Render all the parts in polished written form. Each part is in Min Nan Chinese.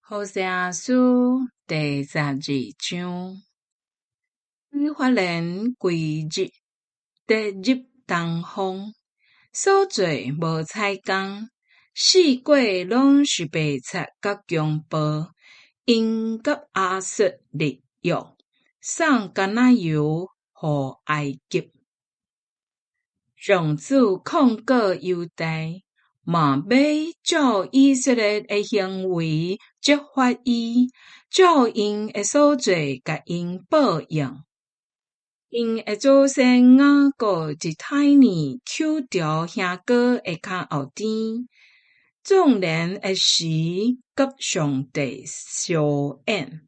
何西阿書第十二章，以法蓮歸日得入東方，所做無彩工，四季攏是白賊佮強暴。𪜶佮亞述立約，送橄欖油予埃及。上主控告猶大，嘛欲照以色列的行為責罰伊，照𪜶的所做共𪜶報應。𪜶的祖先雅各佇太尼搝著兄哥的跤後邊，壯年的時佮上帝相演。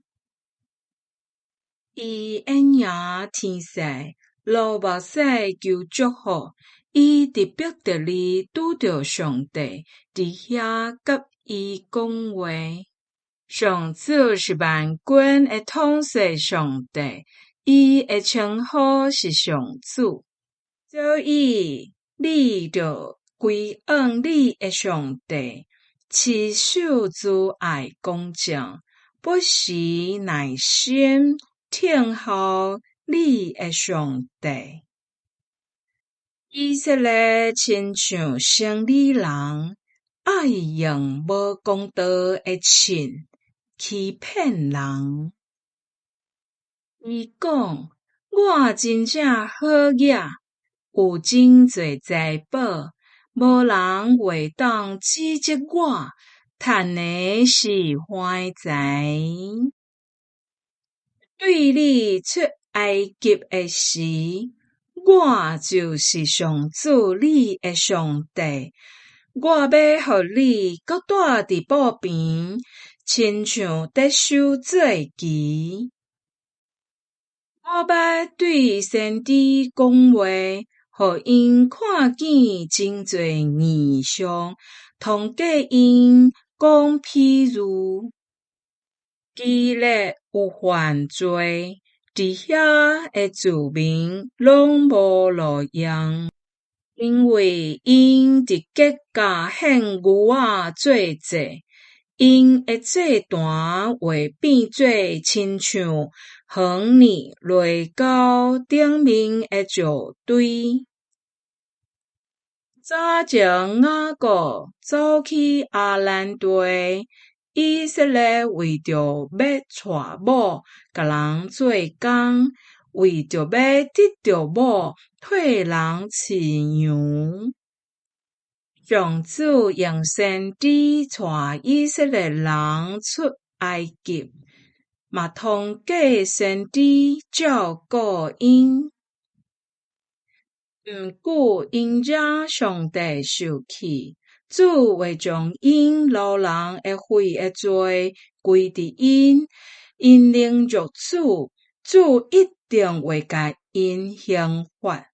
伊掩耳聽勢，流目屎求祝福。伊佇伯特利拄著上帝，佇遐佮伊講話。上主是萬軍的統帥上帝，伊的稱呼是上主。所以你著歸向你的上帝，持守慈愛公正，不時耐心聽候你的上帝。以色列親像生理人，愛用無公道的秤欺騙人。伊講：我真正好額，有真濟財寶，無人會當指責我，趁的是橫財。對你出埃及的時，我就是上主你的上帝。我欲予你閣住佇布棚，親像得收祭旗。我捌對先知講話，予𪜶看見真濟異象，通過𪜶講譬喻。基列有犯罪，佇遐的住民攏無路用，因為𪜶佇吉甲獻牛仔做祭，𪜶的祭壇會變做親像橫泥犁溝頂面的石堆。早前雅各走去亞蘭地，以色列為著欲娶某，共人做工，為著欲得著某，替人飼羊。上主用先知帶以色列人出埃及，嘛通過先知照顧𪜶。毋過𪜶惹上帝受氣，主會將𪜶老人的血的罪歸佇𪜶，𪜶凌辱主，主一定會共𪜶刑罰。